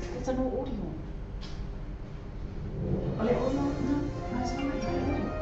There's no audio. O le audio, no, no, it's not audio.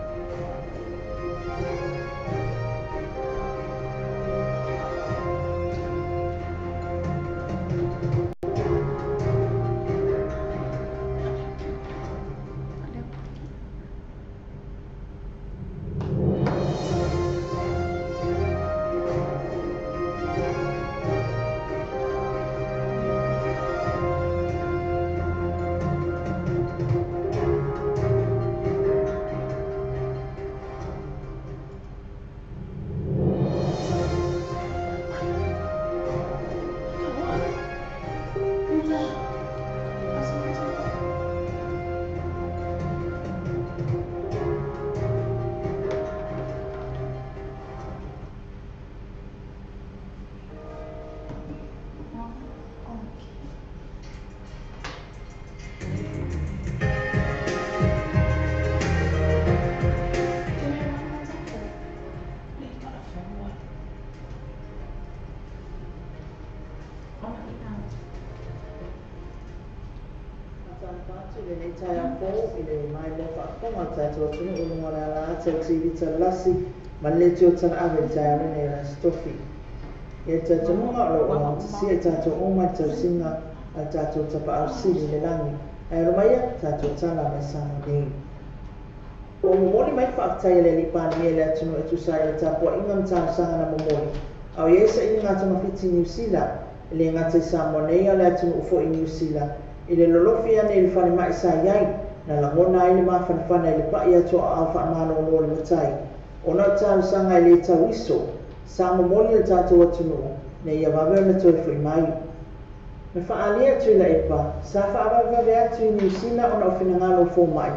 O momoli mai whaakatai le lipani le atunu e tusa i le tapua inga mtalosaga na momoli. Au iai sa i ngā togafiti Niu Sila, le ngata i Samoa nei a le atunuu fo'i Niu Sila, i le lolofi ane i le falema'i sa iai, na lagona ai le mafanafana i le pa'i atu o aao faamalōlō le matai. Ona o talosaga e lē tauiso, sa momoli le tatou atunuu, na ia vave ona toe fo'i mai. Na faalia atu i laepa, sa faavavevave atu i Niu Sila ona o finagalo o fōma'i,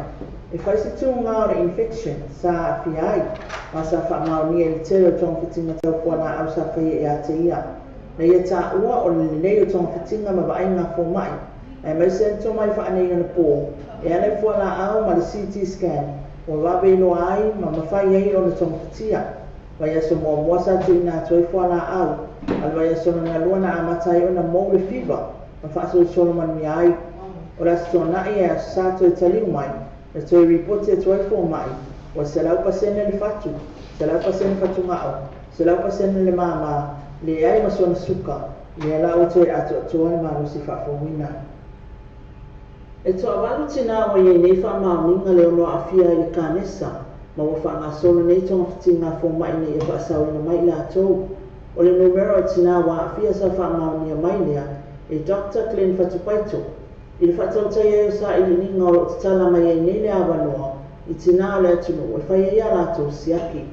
e fai se tūgā o le infection sa aafia ai, ma sa faamaonia i le tele o togafitiga taufualaau sa faia ia te ia. Na ia taua o le lelei o togafitiga ma vaaiga a fōma'i, aemaise ai le tomai faaneionapo e ala i fualaau ma le CT scan, ua vave iloa ai ma mafai ai ona togafitia. Vaiaso muamua sa tuuina atu ai fualaau, a le vaiaso lona lua na amata ai ona mou le fiva ma faasolosolo manuia ai. O le aso tuana'i e aso sa toe taliu mai, na toe ripoti atu ai fōma'i, ua 100% le fatu, 100% fatuga'o, 100% le māmā, leai ma sona suka, lea la ua toe atoatoa le malosi faafouina. E toavalu tinā ua iai nei faamaoniga le ono aafia ai le kanesa, ma ua faagasolo nei togafitiga a fōma'i ina ia faasaoina mai i latou. O le numera o tinā ua aafia sa faamaonia mai lea e Doctor Glenn Fatupaito, i le faatautai ai o sailiiliga o loo tatala mai ai nei le avanoa i tinā o le atunuu e fai ai a latou siaki.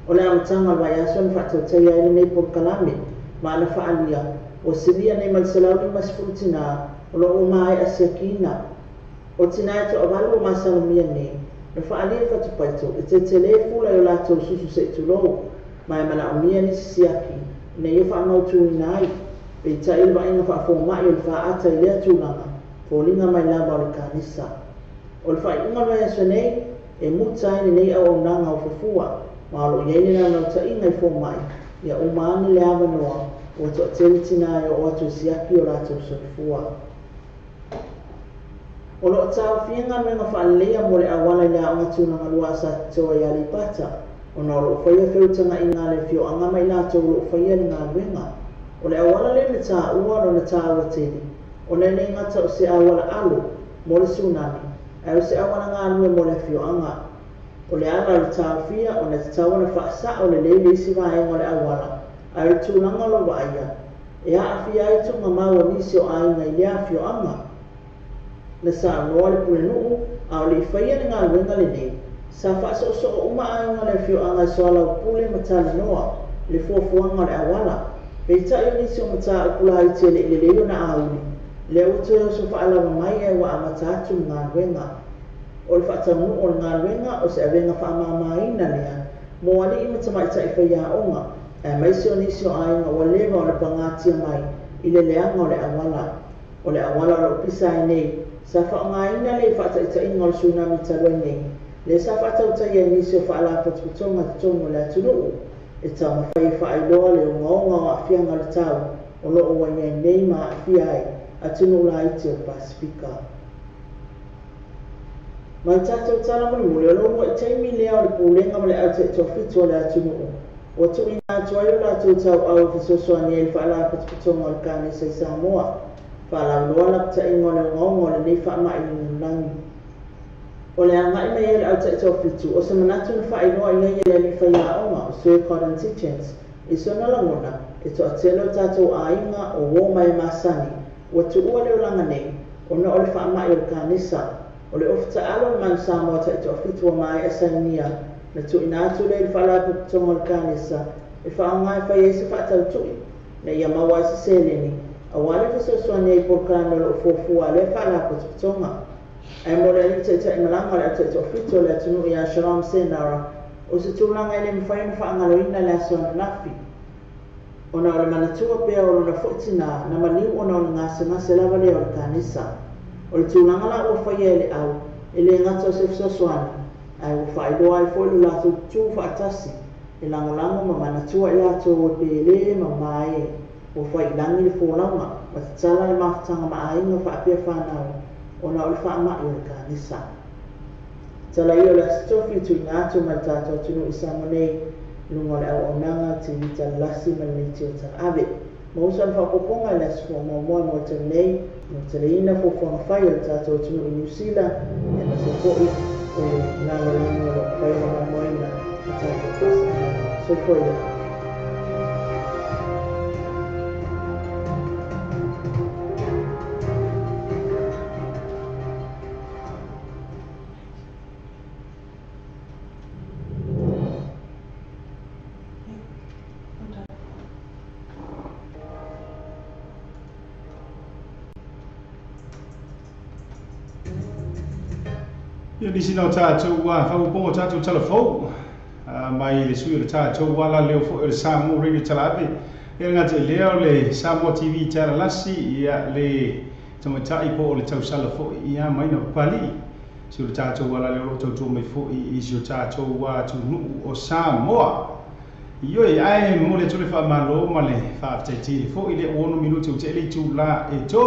O le amataga o le vaiaso na faatautaia ai lenei polokalame ma ana faaalia, ua silia nei ma le 150 tinā o loo ua maea siakiina. O tinā e toavalu ua masalomia nei, na faaalia e Fatupaito e tetelē fula i o latou susu se'i tulou, ma e manaomia nisi siaki ina ia faamautuina ai, peitai le vaaiga faafoma'i o le faaata i lea tulaga, foliga mai lava o le kanesa. O le faaiuga o le vaiaso nei, e muta ai lenei auaunaga o fuafua, ma o loo iai le nautaʻiga i fomaʻi, ia uma ane le avanoa ua toatele tinā e oo atu i siaki o latou soifua. O loo taofia galuega faaleleia mo le auala i le aoga tulaga lua a Satitoa i Aleipata, ona o loo faia feutagaʻiga a le afioaga ma i latou o loo faia le galuega. O le auala lea na taua lona taua tele, ona e le gata o se auala alo mo le tsunami, ae o se auala galue mo le afioaga. O le ala o le taofia ona e tatau ona faasa'o lelei le isi vaega o le auala, ae o le tulaga o lo vaaia, e aafia ai tuugamau o nisi o aiga i lea afioaga. Na saunoa le pulenuu a o leʻi faia le galuega lenei, sa faasoosoo uma aiga o le afioaga e soalaupule ma talanoa i le fuafuaga o le auala. Peitai o nisi o mataupu laiti e leʻi lelei ona auli, lea ua toe oso faalava mai ae ua amata atu le galuega. O le faataunuu o le galuega o se avega faamāmāina lea mo aliʻi ma tamaitai faiaoga, aemaise o nisi o aiga ua leva ona pagatia mai i le leaga o le auala. O le auala o loo pisa ai nei, sa faaaogaina lea i faataitaiga o le tsunami talu ai nei, lea sa faatautaia ai nisi o faalapotopotoga i totonu o le atunuu, e taumafai e faailoa le ogaoga o aafiaga o le tau o loo ua iai nei ma aafia ai atunuu laiti o le Pasifika. Mai tatou tala mulimuli o le uluai taimi lea o le pulega ma le autaitoafitu o le atunuu ua tuuina atu ai o latou tauau e fesoasoani ai i le faalapotopotoga o le Kanesa i Samoa faalauiloa lapataiga o le ogaoga o lenei faamai i le lalolagi. O le agai mai ai o le autaitoafitu o se manatu na faailoa i ai e le alii faiaoga o Sir Cotton Tietjens i sona lagona e toatele o tatou aiga o uo ma e masani ua tuua le olaga nei ona o le faamai o le kanesa. O le ofa taalo o le Manu Samoa taitoafitu ua maea sainia na tuuina atu lea i le faalapotopotoga o le kanesa e faaaoga e fai ai se faatautui ina ia maua ai se seleni aua le fesoasoani ai i polokalame o loo fuafua a lea faalapotopotoga. Ae mo le alii taitaimalaga o le autaitoafitu o le atunuu ia Shalom Senara o se tulaga e le mafai ona faagaloina le aso ananafi ona o le manatua pea o lona foi tinā na maliu ona o le gasegase lava lea o le kanesa. O le tulaga la ua faia e le au e le gata o se fesoasoani ae ua faailoa ai foi lo latou tutū faatasi e lagolago ma manatua i latou e pele ma mae ua faiilagi le folauga ma tatala le mafutaga ma aiga faapea fanau ona o le faamai o le kanesa. Tala ia o le Aso Tofi tuuina atu mai le tatou atunuu i Samoa nei i luga o le auaunaga TV Talalasi ma le Leitio Talaave. Ma uso le faaopoopoga i le aso faamuamua mo le taimi nei, mo le taliaina fuafuaga fai o le tatou atunuu i Niu Sila, aemaise foi o le lalolagi o lo o mafai ona moamoaina ma tatou faasalalauga. Soifua ia. Ia nisi na o tatou faaopoopoga o tatou tala fou mai le sui o le tatou ala leo foi o le Samoa Radio Talaave. Ia le gata i lea o le Samoa TV Talalasi, ia le tamaitai po o le tausala foi ia mai na papali'i si o le tatou ala leo o lo o tautua mai foi i si o tatou atunuu o Samoa. Ioe, ae momoli atu le faamalo ma le faafetai tele foi lea ua 6 minute ua tea le itula e 3.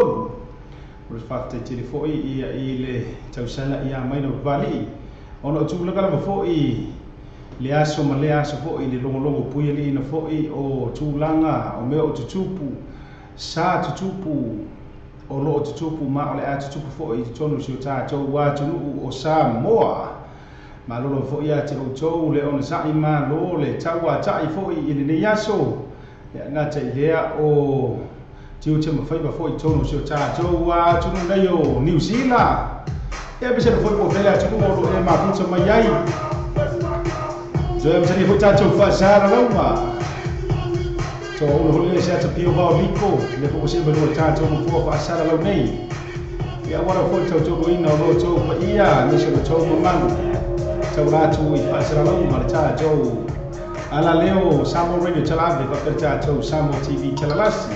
O le faafetai tele foi ia i le tausala ia mai na papali'i ona o tulaga lava foi le aso ma lea aso foi le logologo puialiina foi o tulaga o mea o tutupu sa tutupu o loo tutupu ma o le a tutupu foi i totonu o si o tatou atunuu o Samoa. Malo lava foi ia te outou le onosai malo le tauatai foi i lenei aso. Ia gata i lea o tiute ma faiva foi i totonu o si o tatou atunuu nei o Niu Sila. Ia aemaise lava foi po o fea le atunuu o lo o e mafuta mai ai. Toe amatalia foi tatou faasalalauga. Toaula foi lea se ata pio vao liko, le foi ua see mai luga o le tatou nofoa faasalalau nei. Ia aua lava foi le tautogoina o lo outou paia aemaise o lo outou mamalu. Taula atu i faasalalauga ma le tatou ala leo Samoa Radio Talaave faapea le tatou Samoa TV Talalasi.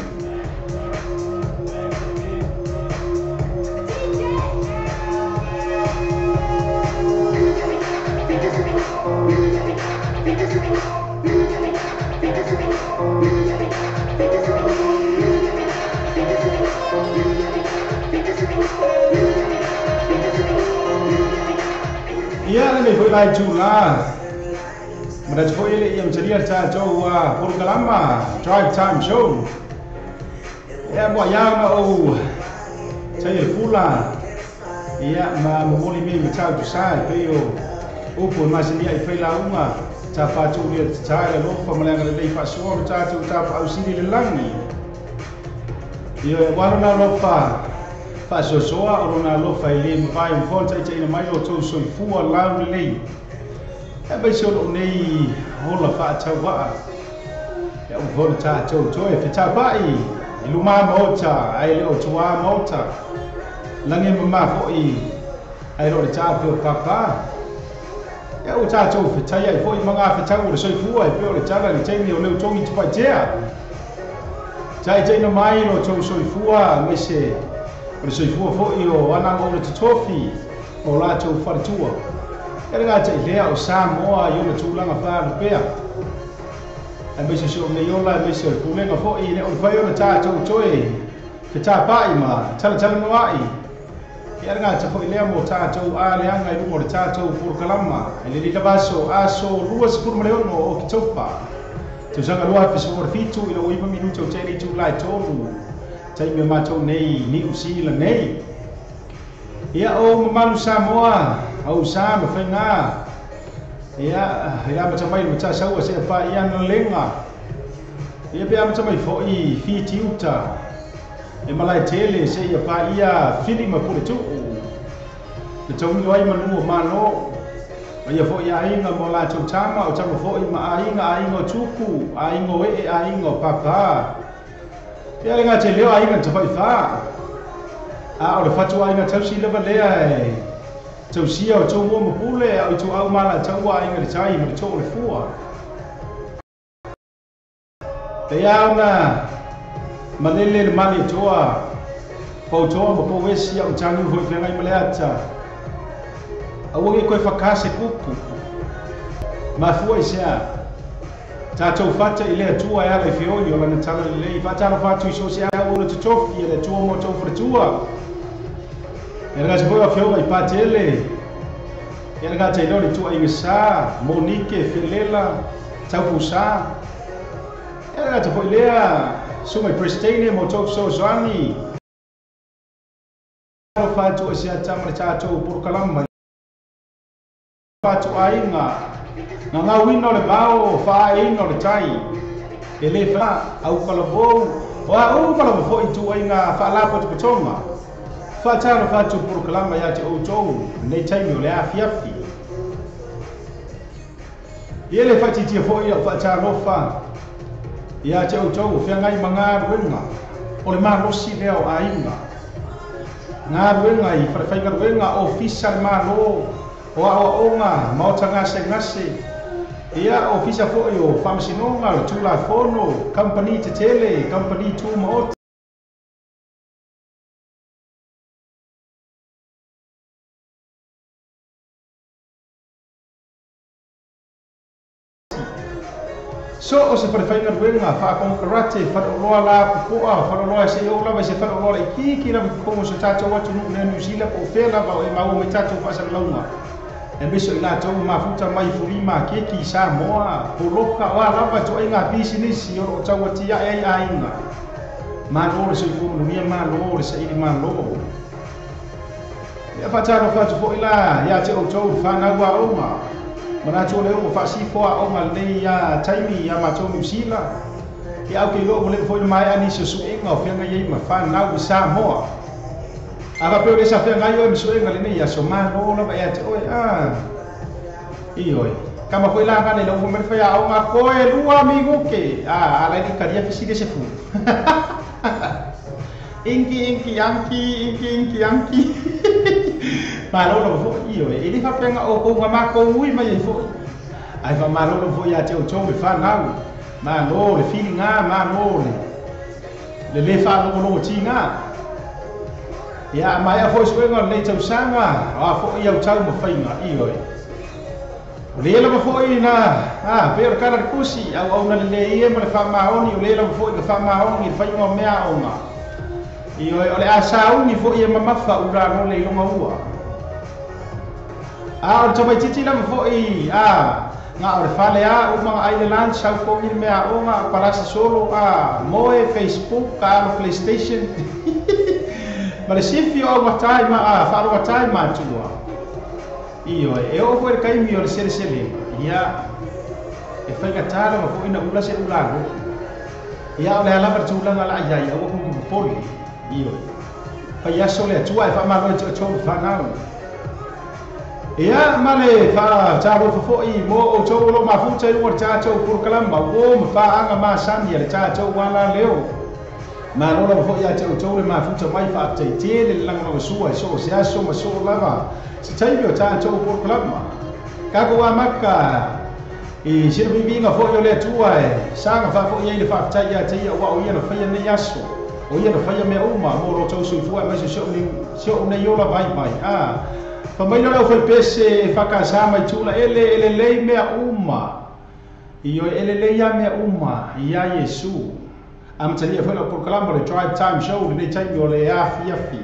Ia lenei foi la itula manatu foi e le i amatalia le tatou polokalama Drive Time Show. Ia moa ia ona ou taia le pula ia ma momoli mea i matautu sa e pei o upu e masani ai failauga tafatuu lia le tatai le alofa ma le agalelei faasoa o le tatou tapaau sili i le lagi. Ia aua lona alofa faasoasoa o lona alofa e lē mavae mafai ona taitaiina mai lo outou soifua laulelei aemaise o loo nei ola faatauvaa ia ua mafai ona tatou toe fetapa'i i lumā maota ae le o tuā maota lagi e mamā foi ae le o le tape o pāpā. Ia ua tatou fetai ai foi ma gafetau o le soifua e pei o le tala i le taimi o le utogi tupaitea. Taitaiina mai lo outou soifua aemaise o le soifua foi o anaga o le totofi o latou faletua. Ia le gata i lea o Samoa i ona tulaga faalupea aemaise o si ou nei ola aemaise o le pulega foi e le o mafai ona tatou toe Fetapa'i ma talatalanoa'i. Ia le gata fo'i lea mo tatou aleaga i luga o le tatou polokalama i le lita aso aso 26 o Oketopa tausaga 2017 i le 9 minuto o tele itula e 3 taimi o matou nei Niu Sila nei. Ia o mamalu Samoa au sa ma faiga. Ia i le amata mai le Mataisaua seia paia na lega. Ia pe amata mai fo'i Fitiuta e malae tele seia paia Fili ma Puletu'u le taumilo ai manu o Malo. Ma ia fo'i aiga ma o latou tama o tama fo'i ma aiga aiga o tupu aiga o e'e aiga o papa. Ia le gata i lea o aiga na tafaifā a o le fatuaiga tausi lava lea e tausia o tumua ma pule a o ituau ma alataua aiga i le tai ma le too o le fua. E ia ona malele le malietoa pautoa ma pouesi a o taniu foi feagai ma le ata. Aua ne i koe whakā se kupu. Mafua i sea. Tatou fata i le Atua e ala i feoi o lana tala lelei. Faatalofa atu i so o se auauna totofi a le Atua mo outou faletua. E le gata foi o afioga i Patele. E le gata i lea o le ituaiga sa, Monike, Felela, Taupusa. E le gata foi i lea, Susuga i Presteine mo outou fesoasoani. Alofa atu e se ata ma le tatou polokalama i fatuaiga, gagauina o le vao, faaeina o le tai, e le fa, aukalavou, o a uma lava foi ituaiga faalapotopotoga. Faatalofa atu le polokalama ia te outou lenei taimi o le afiafi. Ia le faitiitia foi lau faatalofa ia te outou o feagai ma galuega o le malosi lea o aiga. Galuega i falefaigaluega, ofisa a le Malo, o aoaoga, maota gasegase, ia ofisa foi o faamasinoga, o le Tulafono, kamupani tetele, kamupani tumaoti. So o se falefaigaluega, faakomokarate, faleoloa lapopoa, faleoloa e seia oo lava i se faleoloa laitiiti lava i totonu o so tatou atunuu lea Niu Sila po o fea lava o e maua mai tatou faasalalauga. Aemaise o i latou ua mafuta mai i Fuli Maketi, Samoa, poloka, o a lava ituaiga pisinisi o lo o tau atiae ai aiga. Malo le soifua manuia, malo le saili malo. Ia faatalofa atu foi la ia te outou le fanau aoga. Manatu o lea ua faasifo aoga lenei taimi ia matou Niu Sila. Ia au ke iloa ua leva foi na maea nisi o suega o feagai ai ma fanau i Samoa. A faapea o lea sa feagai oe ma suega lenei aso, malo lava ia te oe. A Ioe. Kama foi la ngale lau fai mai le faiaoga, koe lua minuke. A ala i karia fisile se fu. Inki inki anki, inki inki anki. Malo lava foi, ioe. E le faapea na outou na matou ui mai ai foi. Ae faamalo lava foi ia te outou le fanau. Malo le filiga, malo le le faalogologotiga. Ia, a maea foi suega o lenei tausaga, o a foi au taumafaiga, ioe. O le lava foi na, a, pei o le tala a le tusi, auauna lelei e ma le faamaoni, o le lava foi na faamaoni i le faiga o mea aoga. Ioe, o le a sauni foi e mamafa ula lole i loga ua. A o le tamaitiiti lava foi, a, na o le fale a, uma na ai le lunch, sau kogi le mea aoga, palasi solo, a, moe, Facebook, a alo PlayStation. Ma le sifi o augatai ma, a, faalogatai matua. Ioe, e oo foi le taimi o le seleselega, ia, e faigata lava foi na ula se ula alofi. Ia, o le a lava le tulaga la i ai, aua kou te popole. Ioe, fai aso le Atua e faamalo ai te outou le fanau. Ia, ma le faatalofa foi mo outou o lo o mafuta i luga o le tatou polokalama uo ma faaga masani a le tatou ala leo. Malo lava foi ia te outou le mafuta mai faafetai tele le lagolagasua i so o se aso ma so o lava se taimi o tatou polokalama. Tatou amata i sina viiviiga foi o le Atua e saga faafoi ai le faafetai ia te ia aua o ia na faia nei aso, o ia na faia mea uma mo lo outou soifua aemaise si o'u nei ola vaivai. A fai mai lea o le aufaipese e whakasa mai tula ele e lelei mea uma. Ioe, e lelei lava mea uma iā Iesu. Amatalia foi lau polokalama o le Drive Time Show lenei taimi o le afiafi.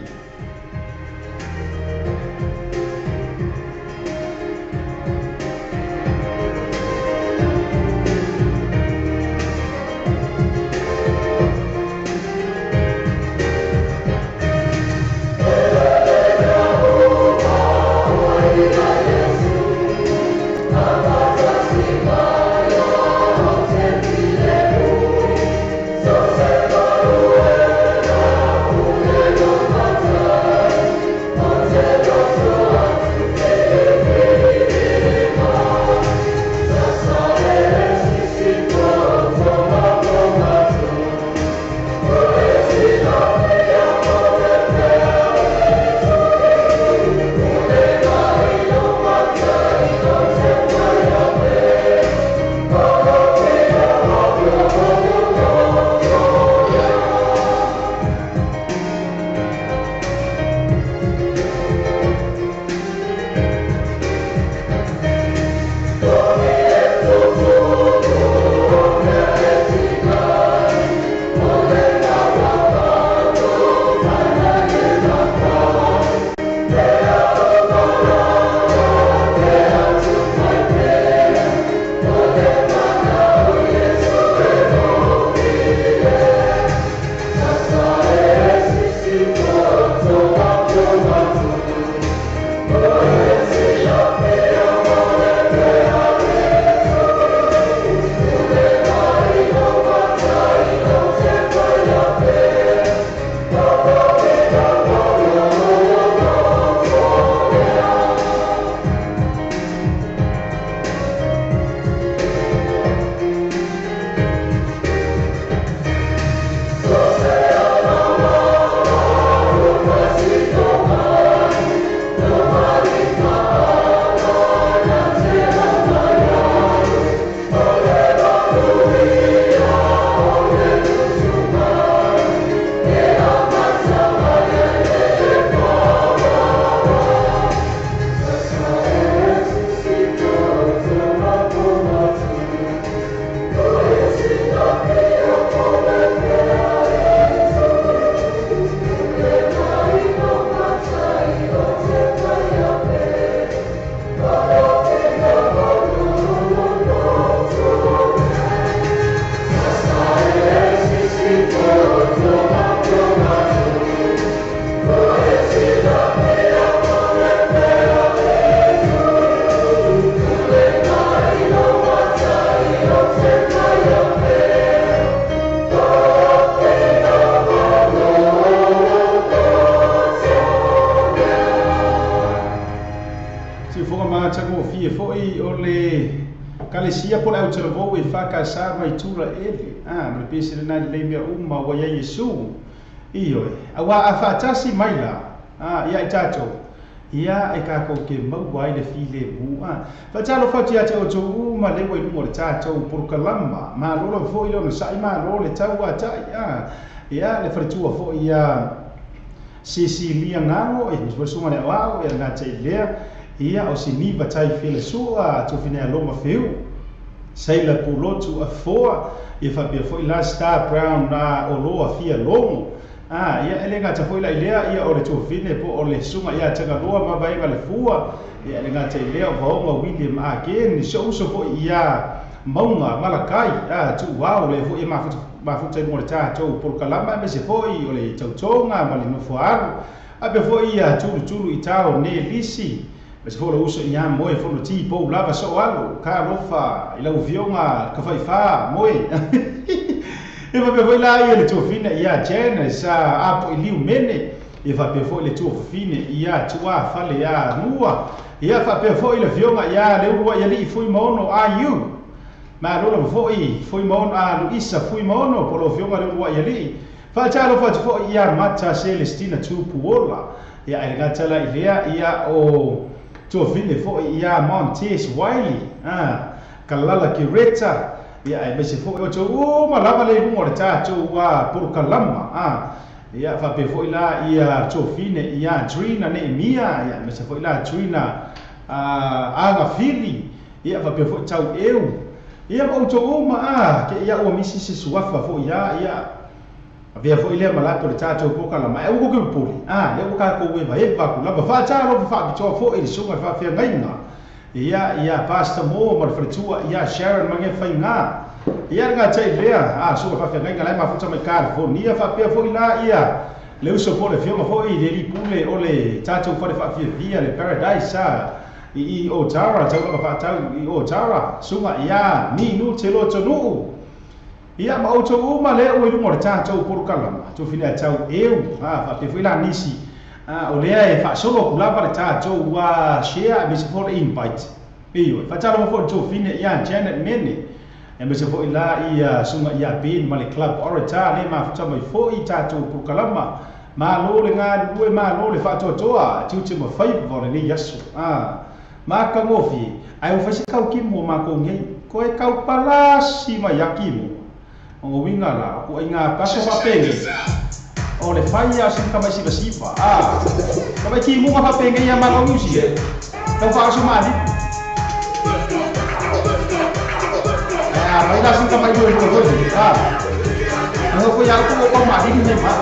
Awa afaatasi mai la ia i tatou ia e kākou ke maua ai le filemu faatalofa atu ia te outou uma lea ua i luga o le tatou polokalama malo foi le onosai malo le tauatai ia le faletua foi ia Cecilia Ngalo e masuasuga le aoao e gata i lea ia o Siniva tai felesua tufine aloma feu Saila Pulotu afoa ia faapea foi la Star Brown na oloa fia logo ia ele gata foi la ilea ia o le tufine po o le sunga ia tagaloa ma vaega le fua ia ele gata ilea o vaoga William Aken so uso foi ia maunga Malakai tuuao le foi mafuta i mo le tatou polokalama aemaise foi o le tautoga ma le nofoalu ape foi ia tulutulu i tao ne lisi aemaise foi o le uso ia moe fono tipou lava so'oalu kalofa i lau afioga kafaifā moe e faapea foi la ia le tuafine ia Janice apo i liu mene e faapea foi le tuafafine ia tuafale ia nua ia faapea foi le afioga ia le ulua ia alii Fuimaono IU malo lava foi Fuimaono Luisa Fuimaono po o le afioga le ulua ia alii faatalofa atu foi ia Mata Celestina Tupuola ia e le gata la i lea ia o tuafine foi ia Montes Wiley Kalala Kireta ia aemaise foi o tou uma lava le i luga o le tatou polokalama ia faapea foi la ia tuafine ia Trina Neemia ia aemaise foi la Trina Agafili ia faapea foi tau eu ia ma outou uma ke ia ua misi se suafa foi ia ia Avea foi lea malato le tatou polokalama e uku ke puli le ua kakou e vaeva ku lava faatalo faapitoa foi le suga faafeagaiga ia ia Pastor Mo ma le faletua ia Sharon mange faiga ia le gatai lea suga faafeagaiga lae mafuta mai California faapea foi la ia le uso po le fioga foi le lipule o le tatou fale faafiafia le Paradise i Otara taulaga faatau i Otara suga ia minu te lotonuu ia ma outou uma lea ua i luga o le tatou polokalama tofine atau eu faapea foi la nisi o lea e faasolo aku lava le tatou share aemaise foi le invite ioe faatalofa foi le tofine ia Janet Mene aemaise foi la ia suga ia Ben ma le Club Orator le mafuta mai foi tatou polokalama malo le galulue malo le faatoatoa tiute ma faiva o lenei aso makagofie ae ua faise kaukimu o makou nei koe kaupalasi mai akimu o winga la ko inga paso fapenge o le fai a sin kama siva siva kama ki mu ma fapenge ia ma ko music tau fa so mali mai la sin kama yo ko ko no ko ya ko ko ma di ni ma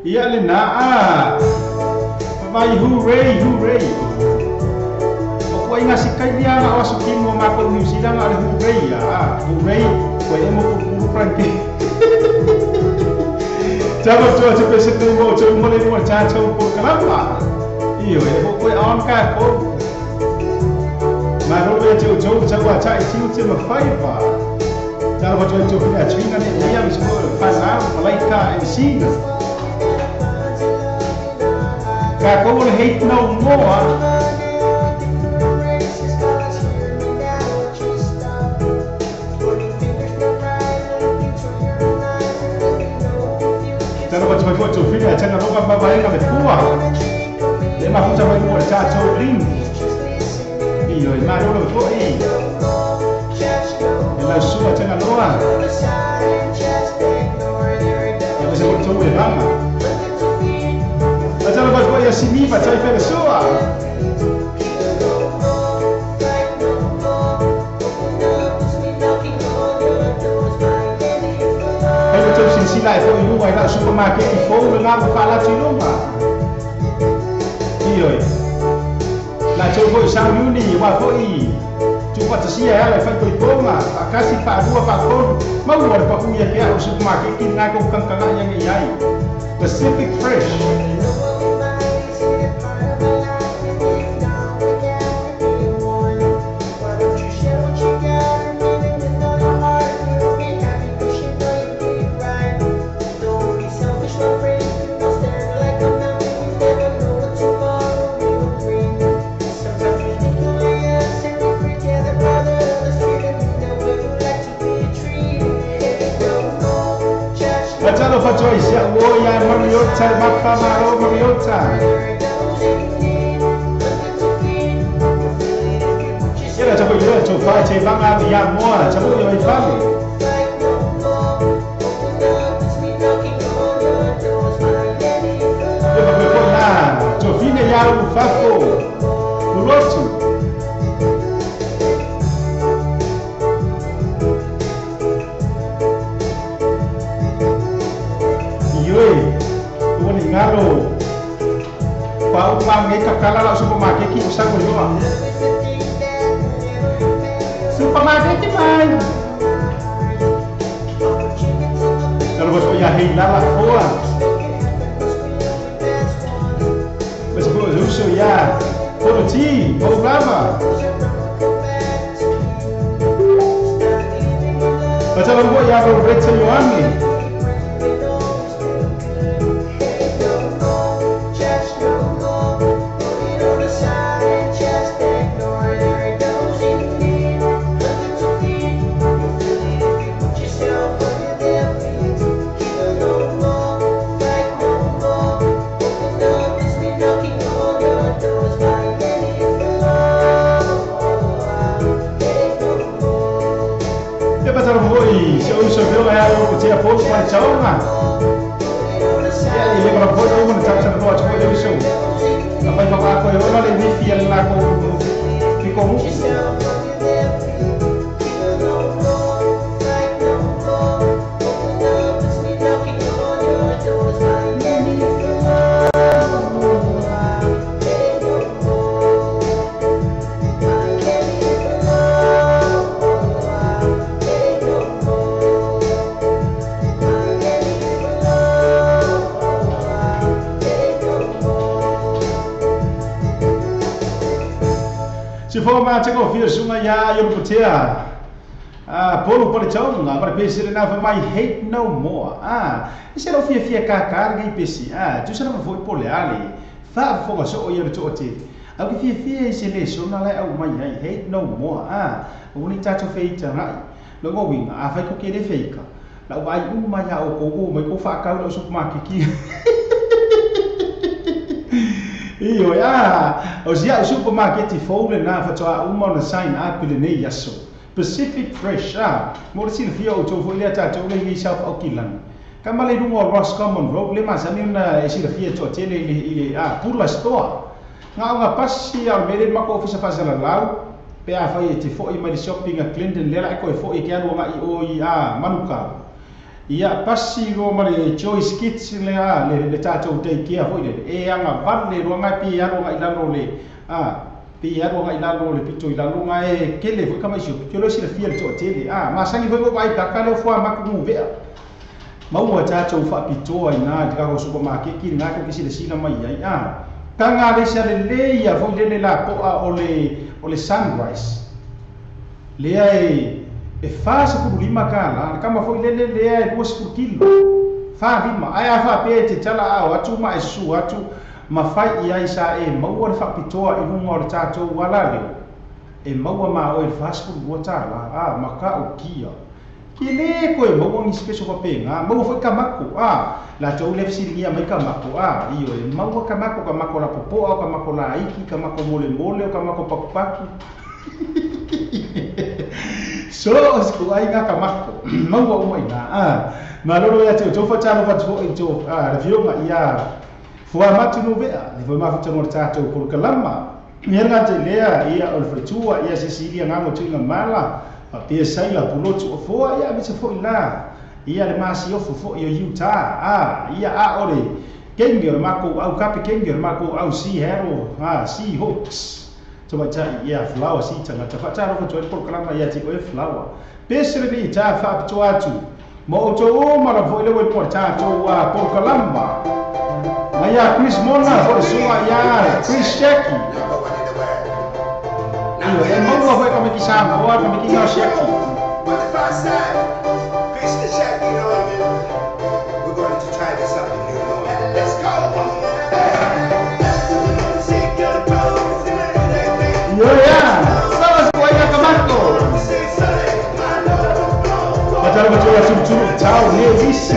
Ia le na vai hooray hooray o ko inga sikai dia na aso kimo ma ko New Zealand ale hooray hooray ko e mo ko franke Tama tua te pese tu mo te mo le mo cha cha po kalama iyo e ko on ka ko ma ro be te o cha wa cha i ti te ma faiva Tama tua te o a china ne ia mi sko pa sa malaika e sina Ka ko le hate no more. Tala ba tuma tu fili a tanga roka baba enga me pua. Le ma futa Ioe, malolo fo'i. E lau sua Tagaloa. Ia ma se outou e vaga. Faatalofa atu fo'i ia Simi Fataifelesoa. Ai outou silasila e fo'i luga i lau supermarket i fou lena ua faalatu i luga. Ioe. Latou fo'i sauniuni uā fo'i tuufaatasia e ala i faitoitoga faakasi faalua faatolu maua le papu ia te a'u supermarket lena kou kagakaga'i age i ai Pacific Fresh. Fatalofa atu ai si a'u o ia Mariota le mapa malo Mariota. Ia la tapo i loa tofā te vaga ave ia moa tapo i o i fale. Ia faapea fo'i la tofine ia ulufafo ulotu. Ioe, ua ni galo pauma ngai kakala lau supermarket ki usago loa. Supermarket mai. Talofa atu ia hei lala foa. Ma se fo'i o uso ia Fonoti, ou lava. Faatalofa fo'i ia Roberta Ioane. Ia faatalofa fo'i si ou uso afioga ia Lopotea Polo Paletaoga. Ia i le mala fo'i uma na tausaga atu fo'i le uso. Afai faapaakoe ona le wifi a le lakou pikomu'u. Si fo ma te ko fia sunga ia Lopotea. Polo Paletaoga ma le pesi lena fa mai hate no more. Ese lau fiafia kākā lenei pesi. Tusa lava fo'i po le a le faafofoga soo ia le to'atele. Au ke fiafia i se lesona lae au mai ai hate no more. Ua nei tatou feitaga'i. Logo uiga afai ko ke le feika. Lau vaai uma ia oukou ua mai kou faakau lau supermarket. Ioe, o si a'u supermarket fou lena faatoa uma ona sign up i lenei aso. Pacific Fresh, mo le silafia outou fo'i lea tatou le i South Aukilani. Ka ma le luga o Roscommon Road le masani ona e silafia toatele i le Pula Store. Gaoga pasi a o le mea lea mako ofisa faasalalau pe afai e te fo'i mai le shopping a Clinton lea la e koe fo'i ke alu aga'i o i Manukau. Ia pasi loa ma le Joyce Kids lea le tatou daycare fo'i lele e agavale loa gae pe alu aga'i lalo le pe alu aga'i lalo le pito i lalo gae kele fo'i kamaisi o pito loa silafia le toatele. Masani fo'i ua vaai paka lea foa maku guvea. Maua tatou faapitoa ina i le tatou supermarket lena kou ke silasila mai ai. Taga le isa lelei ia fo'i lele lapo'a o le sunrise. Lea e 45 kālā, le kama fo'i lele lea e 20 kilo. 45, ae a faapea e te tala a'o atu ma e susu atu ma fai i ai sa e maua le faapitoa i luga o le tatou ala leo. E maua ma oe le 42 tālā, ma ka'u kia. Ke lē koe maua ni special faapega, maua fo'i kamako, latou le fesiligia mai kamako, ioe, maua kamako, kamako lapopo'a o kamako laiki, kamako molemole o kamako pakupaku. So o se ku aiga ka mako maua uma ina a malolo ia te o fa talo fa tso i to a le fioga ia fua matu no vea le fua mafu tano tatou polokalama ia ngate lea ia o le faletua ia Cecilia ngamo tuinga mala papia saila pulotu o foa ia me se foi la ia le masi o fo ia Utah a ia a ore kengi o mako au kape kengi o mako au si hero a si hooks to mai tai ia flower si tanga ta fa ro to polokalama ia ti o flower pesere ni ta fa to atu mo to o mara foi le po ta to a polokalama Maya Chris Mona foi sua ia Chris Sheki Iyo e maua foi kame ki Samoa kame ki ngā Sheki. But the first time, Chris the Sheki, you know what I mean? We're going to try this something new, you know. Let's go! Iyo ya, sawa sikuwa ina kamako. Patalo patalo turu tau ne visi.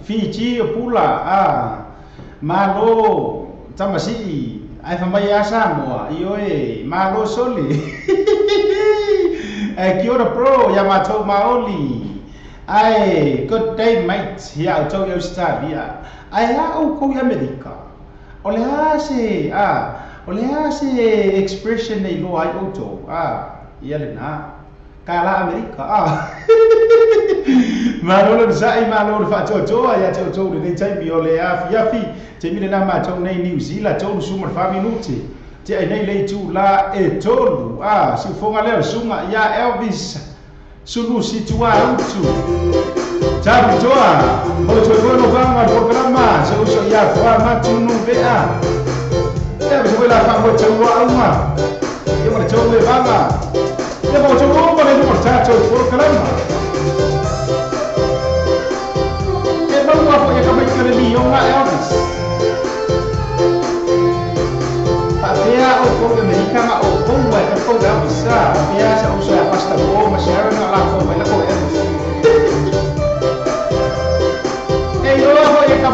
Fiji pula a malo tamasi ai fa mai a Samoa io e malo soli e kia ora bro ia matou maoli ai good day mate ia o tau i Australia ai a o kou i Amerika o le a se a o le a se expression nei loa ai outou a ia le na ka la Amerika a Malo le sai malo le faatoatoa ia te outou lenei taimi o le afiafi taimi lena matou nei New Zealand tolu suma le 4 minute te ai nei le itu la e tolu a siufoga lea o suga ia Elvis Sulusi tua utu taputoa o toe foi no vaga le polokalama se uso ia foa matunu vea ia ma se foi la faamoe taua auga ia ma le tou e vaga ia ma o tou uma le luma le tatou polokalama.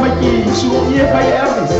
mai ki su ie pai Elvis.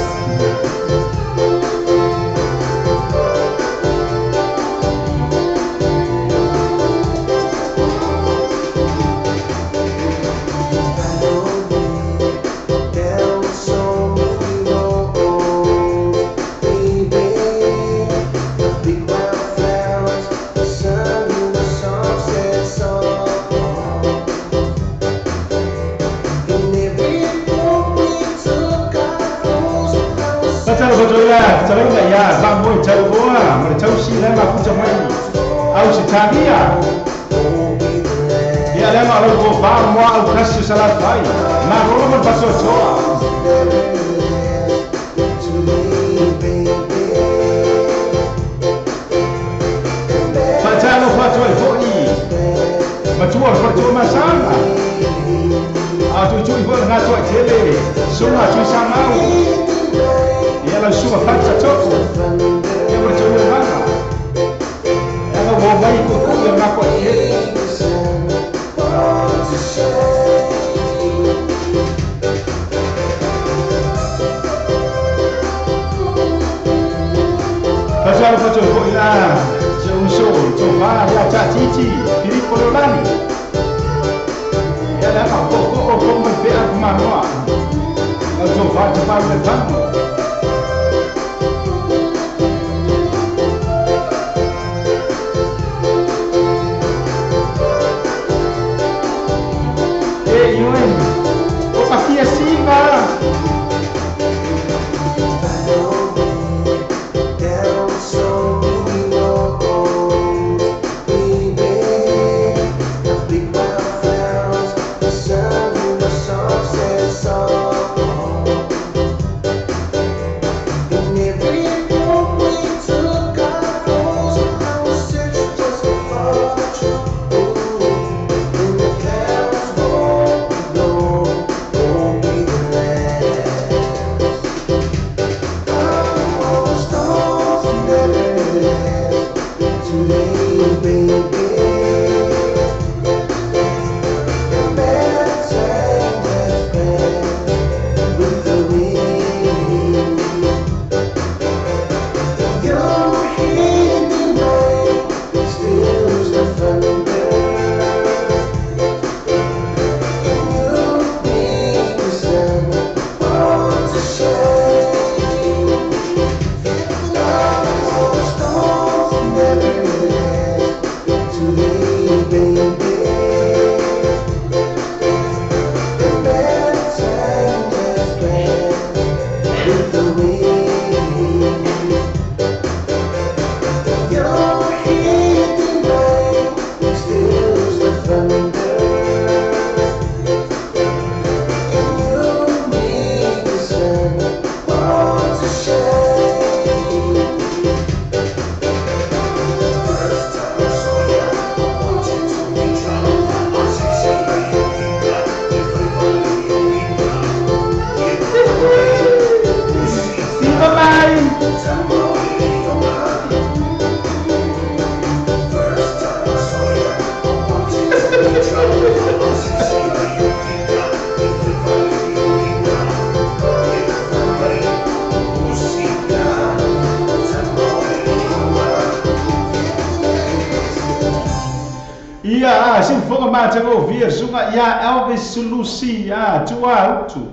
Ia Elvis Lucia tua utu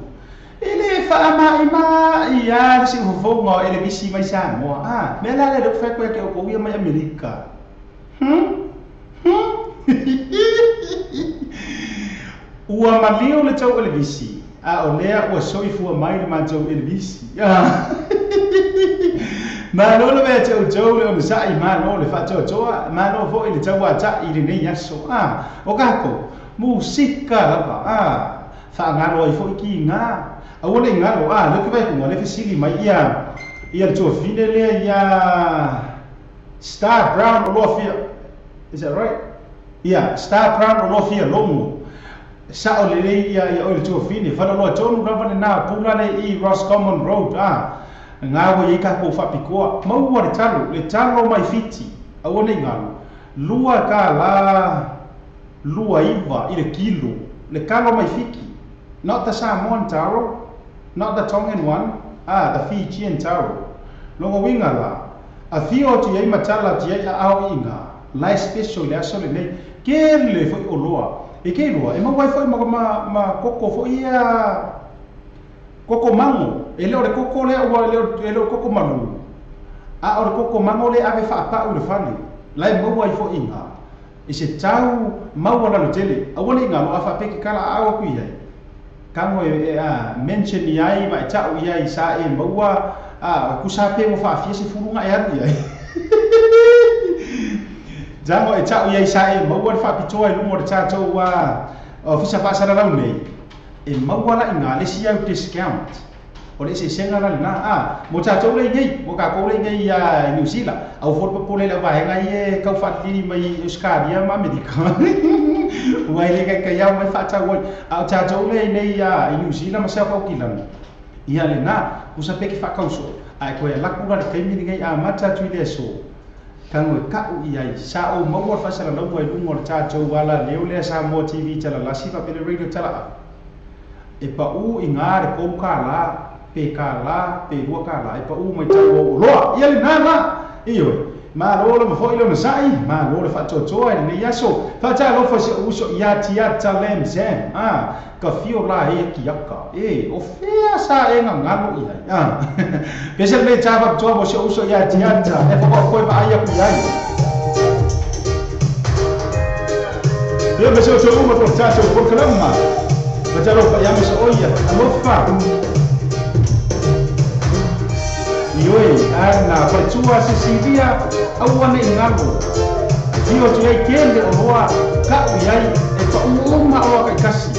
ele fa ma ima ia si fofonga ele visi mai Samoa a me la le fa ko ke ko ia mai Amerika ua malio le tau ele visi a olea ua soifua mai le matou ele visi malo le mea tau tau le ona sa'i malo le fa'atoatoa malo fo'i le tauata'i lenei aso a o kako musika lava a fa'agalo ai fo'i kiga aua le galo a le ke vaikuga le fesili mai ia ia le tuafine lea ia Star Brown o loa fia. Is that right? Ia Star Brown o loa fia logo sa'o lelei ia ia oe le tuafine falaloa tonu lava lenā pula le i Roscommon Road a ngā i ka ko fa'apikoa maua le talo mai Fiti aua nei galo lua ka la lua iva i le kilo le kalo mai Fiki not the Samoan taro Not the Tongan one, the Fijian taro. Longa winga la. A fio atu iai matala atu iai a ao inga. Lai special le aso le nei. Ke le foi o loa. E ke loa, e mawai foi ma koko foi ia koko mango. E le o le koko le ua e le o koko malu. A o le koko mango le ave whaapau le fale. Lai mawai foi inga. E se tau maua lalo tele. Aua le inga lo a whaapeke kala a au aku iai. Kango e mention iai ma e tau iai sa e maua kusa pe mo whaafia se furunga e aru iai. Jango e tau iai sa e maua le whaapitoa e lungo le tātou ofisa whaasara lau nei. E maua la inga le si au discount. O le se senga la lena. Mo tātou le nei, mo kākou le nei i New Zealand. Au fōrpa pole le wahenga i e kau whaatliri mai Australia ma Amerika. Ua ele kai kai au mai whaatau oi. Au tātou le nei i New Zealand ma sea kau kilani. Ia le nā, kusa peke whakauso. Ai koe laku la le kaimiri ngai a mata tui le so. Kango e kau i ai. Sa o maua whasara laua i lungo le tātou wala leo lea Samoa TV tala lasi papele radio tala. E pa u i ngā le kou ka la, pe ka la, pe rua ka la. E pa u mai tau o loa. Ia le nā nā. Iyo. Ma lo le mafo ilo na sai, ma lo le whaatotoa i nei aso. Whaata alofa se uso ia tiata lem zem. Ka fio la e ki aka. E, o fea sa e ngā ngalo i ai. Pese le tāpa toa mo se uso ia tiata. E whakao koe ma ai aku ai. Ia me se o tō uma tō tātou porkalama. Whaata alofa ia me se oia. Alofa. Ioi, ana, whaitua Cecilia, au ane i ngalo. Tio tu ai kele o roa, kau iai, e pa uuma oa kai kasi.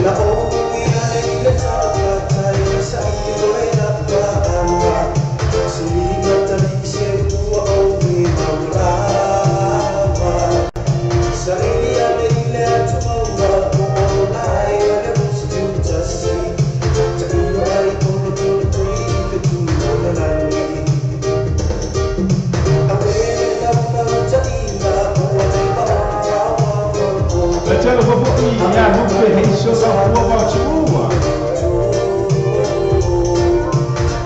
La o ia le tātai sa i roe la paama. Sili matali se ua o me maulama. Sa ili ale ile atu maua ko o lai ale usi tutasi. Ta ilo ai tolo tolo tui i te tui o le langi. A pele la mauta ina o te maota wa o. Talo fofo i ia lupe heiso sa ua vau chiua.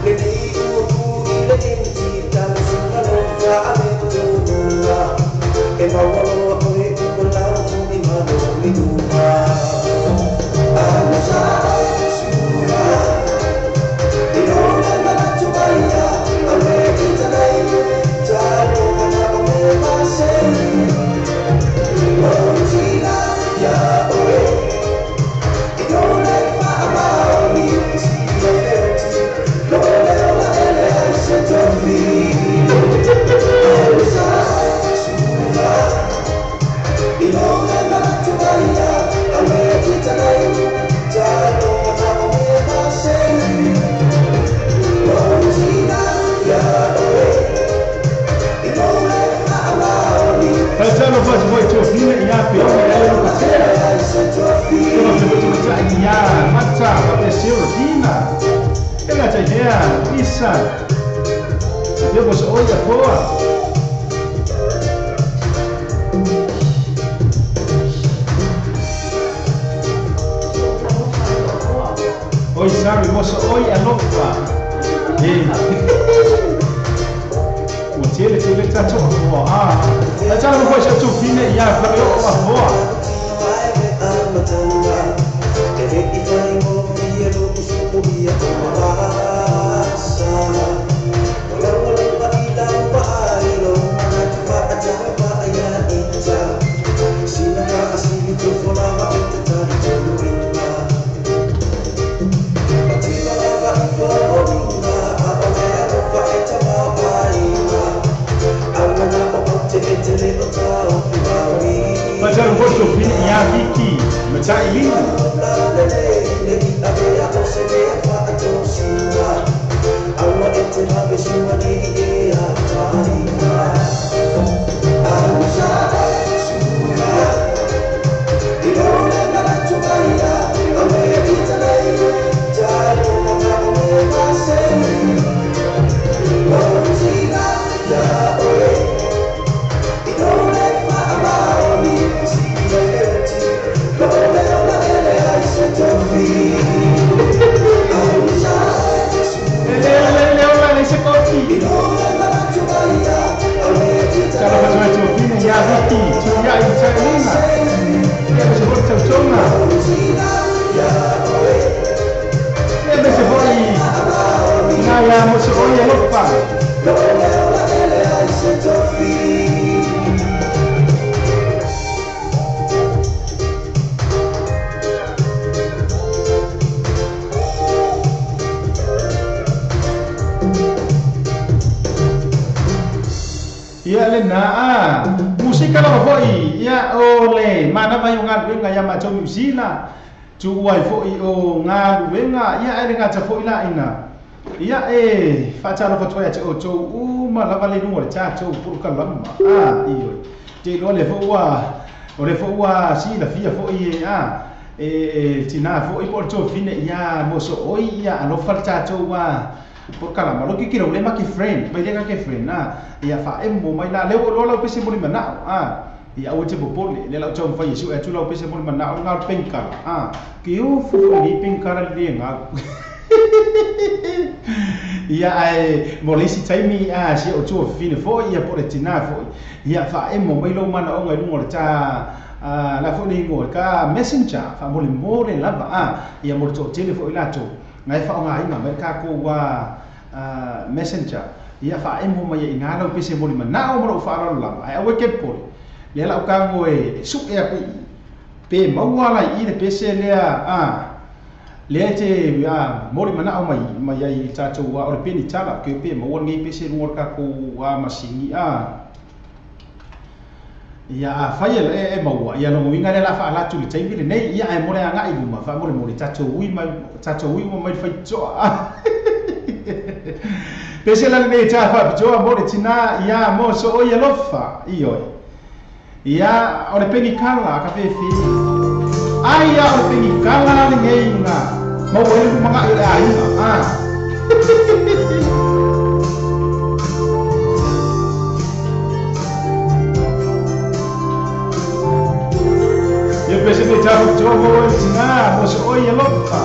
Le ni ua ku i le inti talo suna lofa a me tūnga. E maua loa koe ua lau tuni mano i uma. Alusa sua. I lona manatu maia a me kitanei. Talo mana o me masei. Mautina ia oe. I lona whaamaoni tia leti. Lole ola ele ai se tofi. Alusa sua. I lona manatu maia a me kitanei. Talo mana o me masei. Mautina ia oe. I lona whaamaoni. Talo fasi foi tofina ia pe o le o katea. Tolo te motu mata ia mata pa te sirofina. Ela te hea isa. Deu você olha poa. Oi sabe moça oi alofa. E. O tele tele tá to poa. A talo foi se tofina ia pa o a poa. Talo foi tofina ia kiki. Mata ilina. le na a musika lava fo'i ia o le manava i o galuega ia matou Niusila tuua ai fo'i o galuega ia ae le gata fo'i laina ia e faatalofa atu ai ia te outou uma lava le luga o le tatou polokalama a ioe te iloa le fo'i ua o le fo'i ua silafia fo'i a e tina fo'i po o le tofine ia mo so'oi ia alofa le tatou a polokalama lo kikilo le ma ke friend mai le ka ke friend na ia fa emo mai la le o lo lau pese mo le manao a ia aua te popole le lau taumafai e su'e atu lau pese mo le manao ga o le penkala a ke o fufu ni penkala le ga ia ae mo le isi taimi a si o tua fifine fo'i ia po o le tinā fo'i ia fa'aemo mai lou manaoga i luga o le tā la fo'i le igoa ka messenger fa'amolemole lava a ia mo le to'atele fo'i latou na e fa'aogāina mai le takou messenger ia fa'aemo mai ai ina lau pese mo le manao ma lo'u fa'aloalo lava ae aua e ke popole lea la'u tago e su'e aku i pe maua la i le pese lea a lea te mo le manao mai mai ai i tatou o le peni tala ke pe maua lenei pese luga o le takou masini a ia afai e maua ia logoina lea la fa'alatu le taimi lenei ia ae mo le aga'i luma fa'amolemole tatou ui mai le faito'a pese la lenei ta fa'apitoa mo le tinā ia mo so'oi alofa ioe ia o le penikala ka fefe ai ia o le penikala lenei ga maua ai le lumaga'i o le aiga a ia pese le ta fa'apitoa mo le tinā mo so'oi alofa.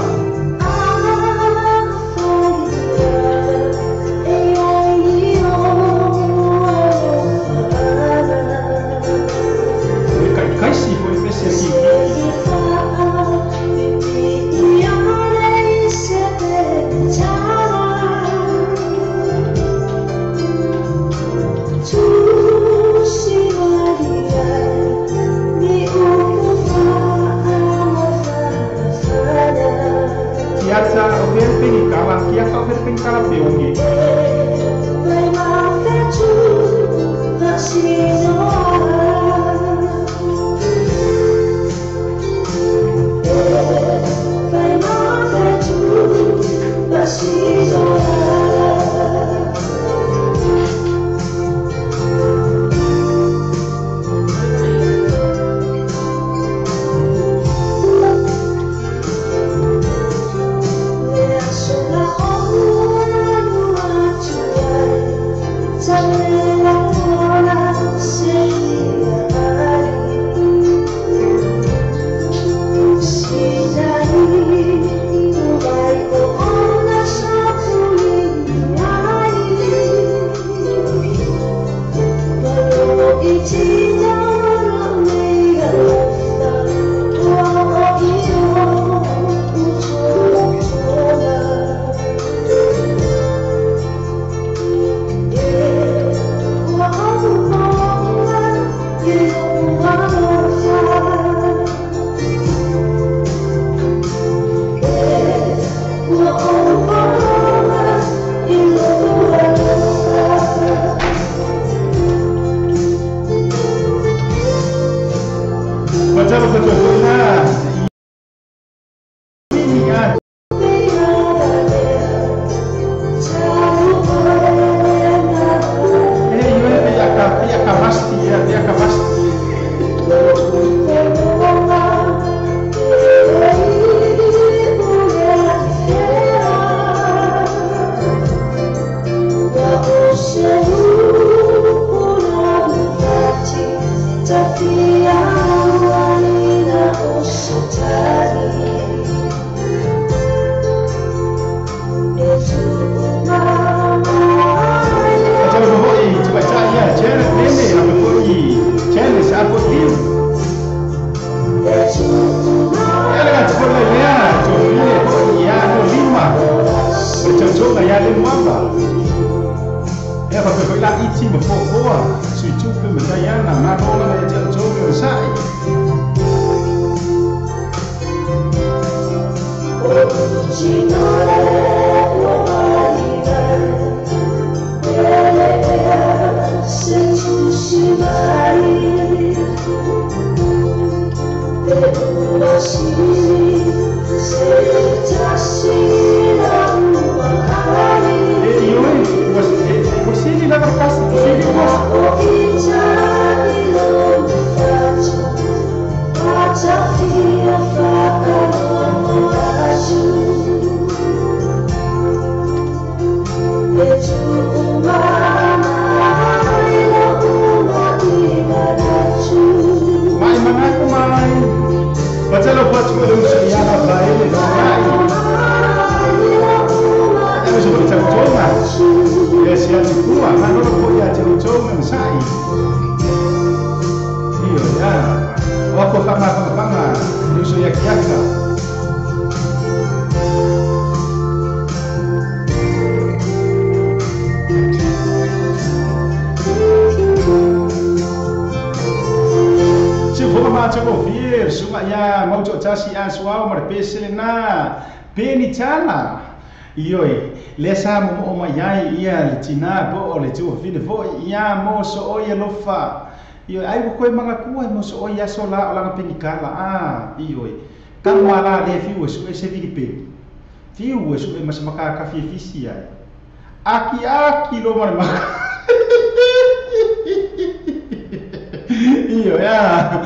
Ioi, lesa mo o mai ai ia le tina po o le tua fine foi ia mo so o ia lofa. Ioi, ai ko manga kua mo so o ia so la o langa penikala a ioi. Ka wala le fiu su e se vili pe. Fiu su e mas maka ka fi fisi ai. Aki aki lo mo ma. Ioi a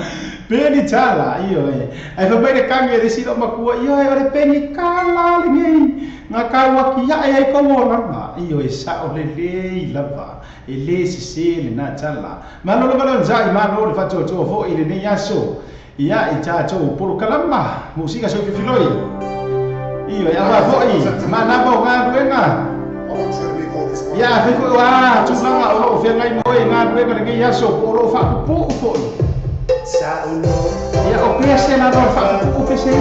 Penicala, ioi. Ai fa mai kange re silo makua, ioi ore penicala le nei. Nga kaua ki ai ai ko wona, ioi sa o le le lava. E le se le na tala. Malo lo malo nzai malo le fa to fo ile nei aso. Ia i ta to polo kalama, musika so filoi. Ioi a fo i, mana mo nga duenga. Ia fe ko wa, tulanga o fe ngai mo e nga duenga le nei aso polo fa pu fo. Ia o pese na no fa pu pese.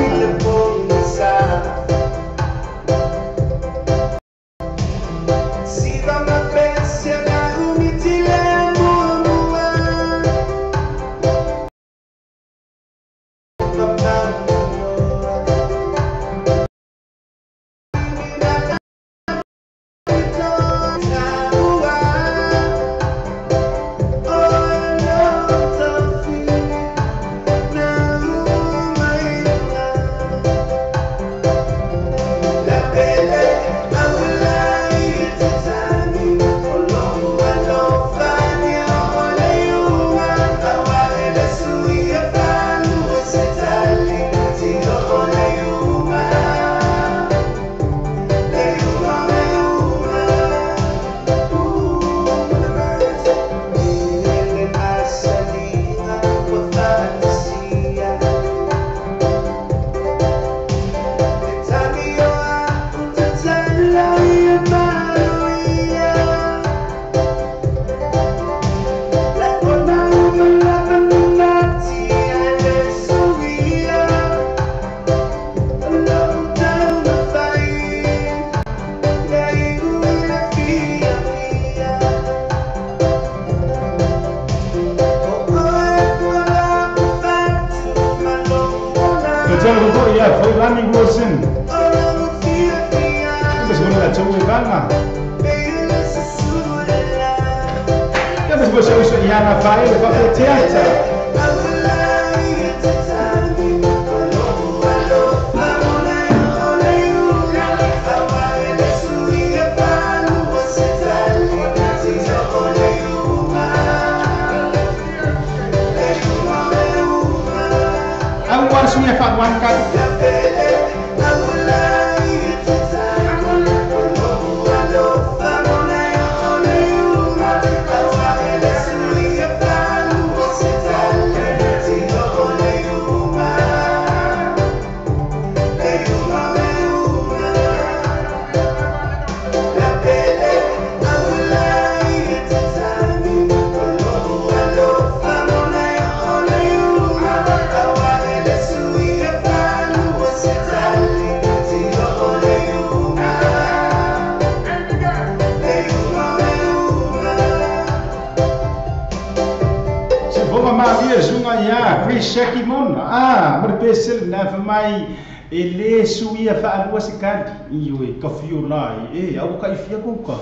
Ele suia fa alua sekali ioi ka fiolai e au ka ifia ko ka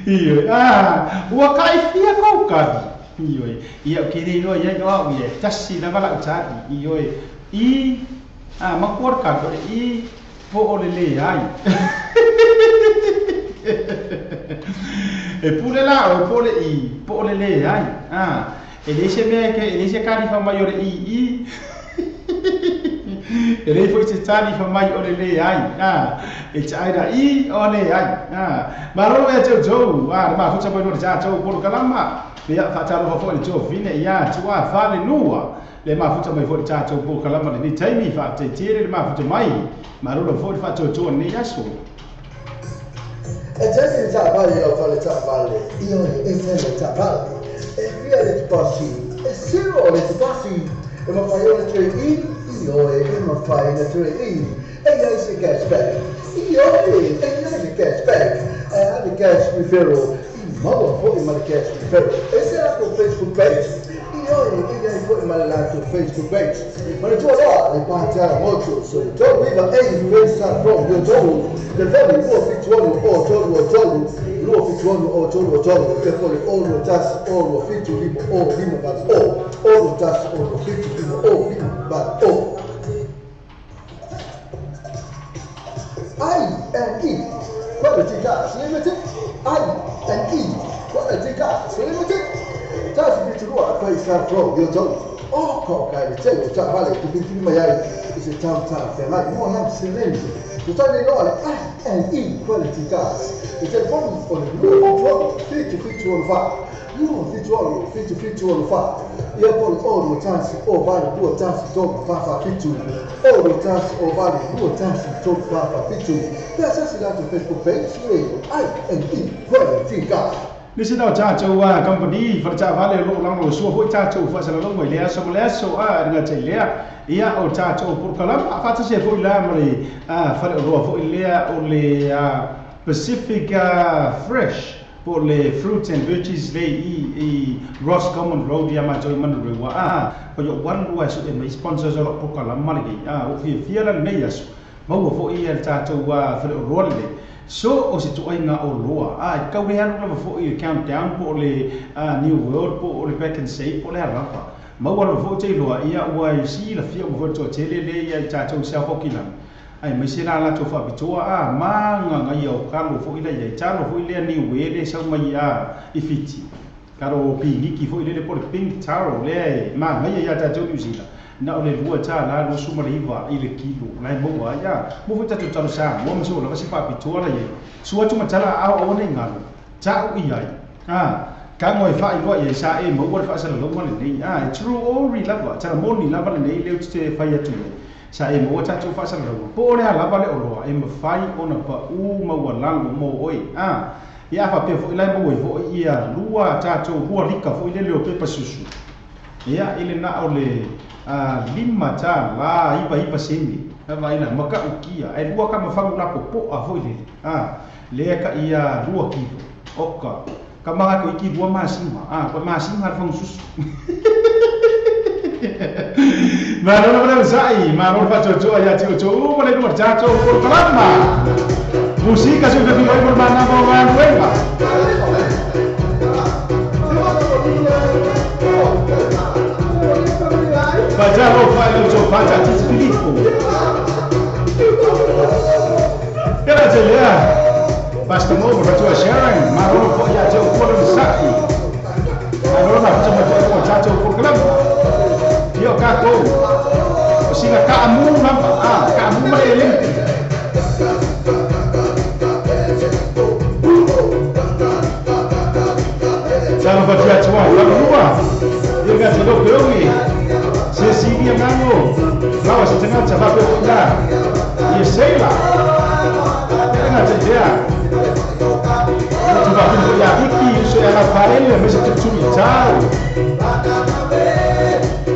ioi ah ua ka ifia ko ka ioi ia ke re no ia no ia tasi la bala tadi ioi i ah makor ka ko i po o le le ai e pule la o pole i po le le ai ah ele se me ke ele se kari fa mai ore i i ele foi se tali fa mai ore le ai ah e tsaira i ole ai ah maro e teu jou ah ma futa boi no ja jou polo kalama ia fa talo fa fo le jou vine ia tua fa le nua Le mafuta mai foi le tatou polokalama lenei taimi fa'afetaitele le mafuta mai malo lava foi le fa'atoatoa lenei aso. E tasi le taavale lau fale taavale, ioe e se le taavale. E fia le tupasi, e zero le tupasi. E mawhai o le trade in, ioe e mawhai na trade in. E iai se cashback, ioe e iai se cashback. E a le cash referral, i maua foi ma le cash referral. E se latou Facebook page, ioe e iai foi ma le latou Facebook page. Ma le tua loa, le pātara motu, so le tolu iva e i from yo tolu. Telefoni 276 o 3 o 3, 276 o 3 o 3, telefoni o 2 tasi o 2 fitu lima o lima valu o, o 2 tasi o 2 fitu lima o lima valu o. I&E Quality Cars Limited, I&E Quality Cars Limited. Tasi fitu lua Quayside Road, yo tolu. O ko kai le tele o taavale ku pinti mai ai i se tau tau whengai mo lam seleni. Te tau nei loa le I&E Quality Cars. Le telefoni o le 2 fitu fitu ono wha. 2 fitu ono fitu fitu ono wha. Ia po le o 2 tasi o valu 2 tasi 3 fa fa fitu. O 2 tasi o valu 2 tasi 3 fa fa fitu. Pea sasi latou Facebook page le I&E Quality Cars. Nisi tau tatou company fale taavale o lo'o lagolagosua fo'i tatou fa'asalalauga i le aso ma le aso a e gata i lea ia o tatou polokalama fa'atasi ai fo'i la ma le fale'oloa fo'i lea o le Pacific Fresh po le fruits and veggies le i Roscommon Road ia matou i Manurewa a o yo walu lua e su'e mai sponsors o lo'o polokalama lenei a o fiafia la lenei aso maua fo'i ia le tatou fale'oloa lenei. So o se tu'aiga o loa a kau e alu lava fo'i le Countdown po o le New World po o le Back and Save po o le alava maua lava fo'i tailoa ia ua e silafia uma foi le toatele le ia i tatou South Auckland ai mai se la latou fa'apitoa a magagaia o kalo fo'i la iai talo fo'i lea niue le sau mai a i Fiti kalo piniki fo'i lele po le pink taro lea e magaia iā tatou New Zealand na o le 2 tālā 29 i le kilo la e maua ai a mo foi tatou talo Samoa ma se o lava se fa'apitoa la iai sua atu matala ao aua nei galo ta'u i ai a kago e fa'ailoa iai sa e maua le fa'asalalauga lenei a e true ori lava talamoni lava lenei lea te fai atu nei sa e maua tatou fa'asalalauga po o lea lava le oloa e mafai ona pa'ū maualalo mo oe a ia fa'apea fo'i la e maua ai fo'i ia lua tatou hualika fo'i lele o pepa susu ia i le na o le 5 tālā 99 sene vaai maka'ukia ae lua ka mafagu lapopo'a fo'i lele a lea ka ia 2 kilo oka ka maga ko iki lua masima a pa masima le fagususu. Malo lava le sa'i malo le fa'atoatoa ia te outou ma le lua tatou polokalama musika se fefiloi mo le manava o galuega. Fajalo fai lo faja titi Filippo. Grazie Lea. Basta mo para tua Sharon, malo fo ya te o le sa'i. Malo na faja mo te o tatou polokalama. Io ka ko. O sina ka amu namba a ka amu ma ele. Talo fatia tua, la rua. Io ga te lo peogi. Cecilia Ngango, lawa se tengata fa pe la. Ye seila. Nga te tea. Tu va fin ya Vicky, so ya Rafael, me se tu tau.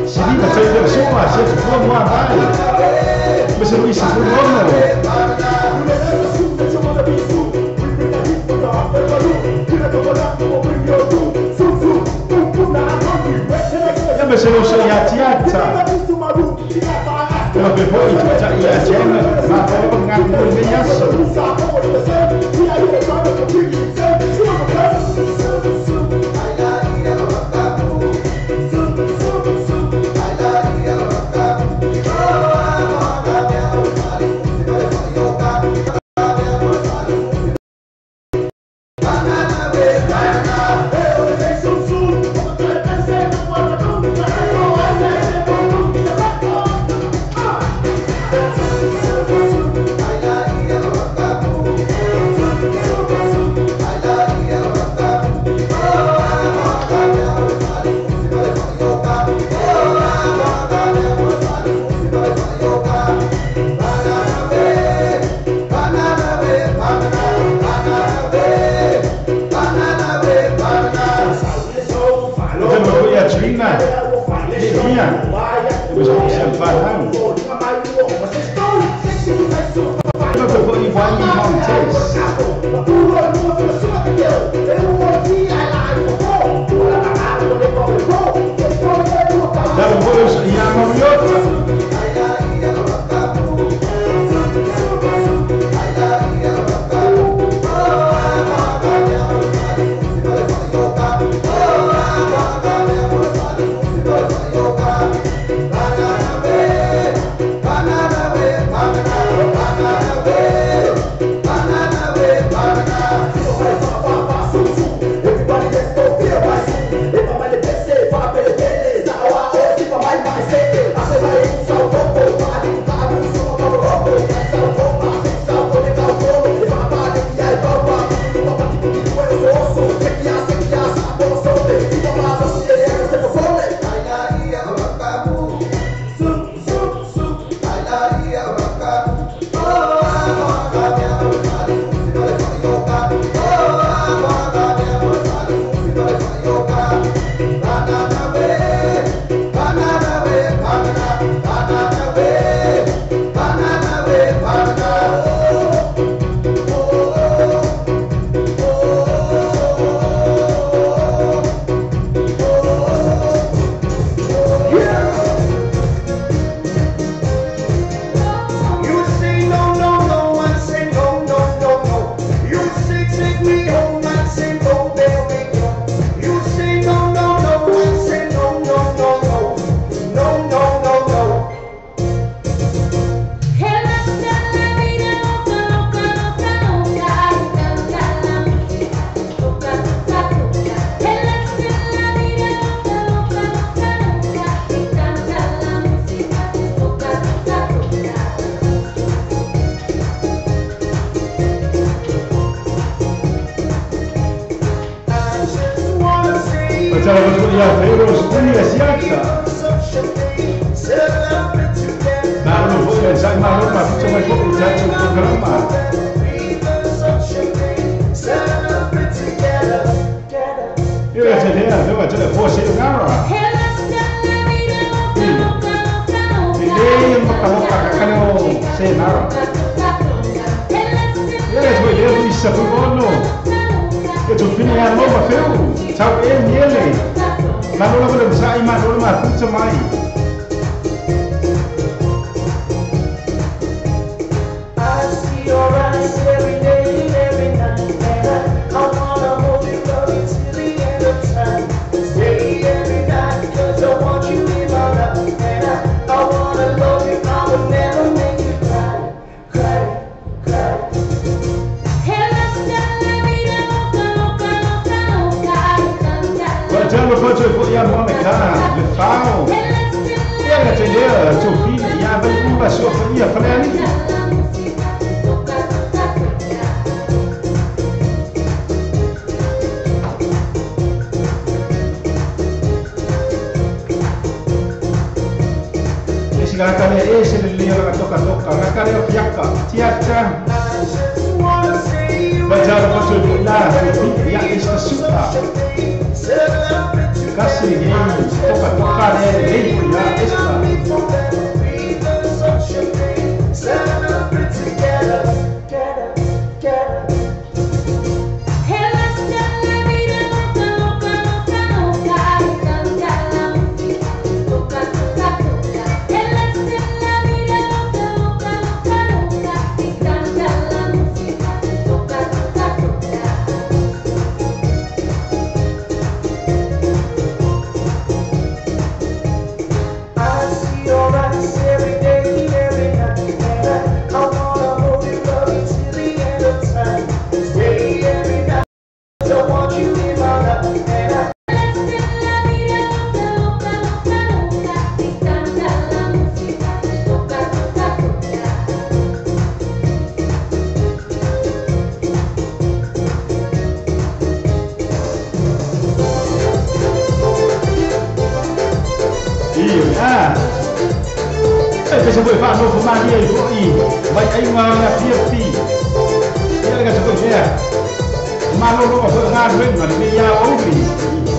Sili ma te le soa, se tu fo mo mai. Me se Luis Bruno. Ya me se lo so ya tiata. Pero que poi tu ta ia jena, ma poi ngango le yaso. whanau. Ma pe foi wai Montes. Talo foi ia Mariota.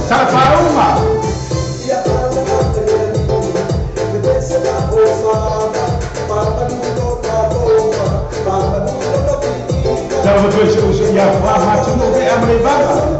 Sa Matu se uso ia fa matu no ke amle banga.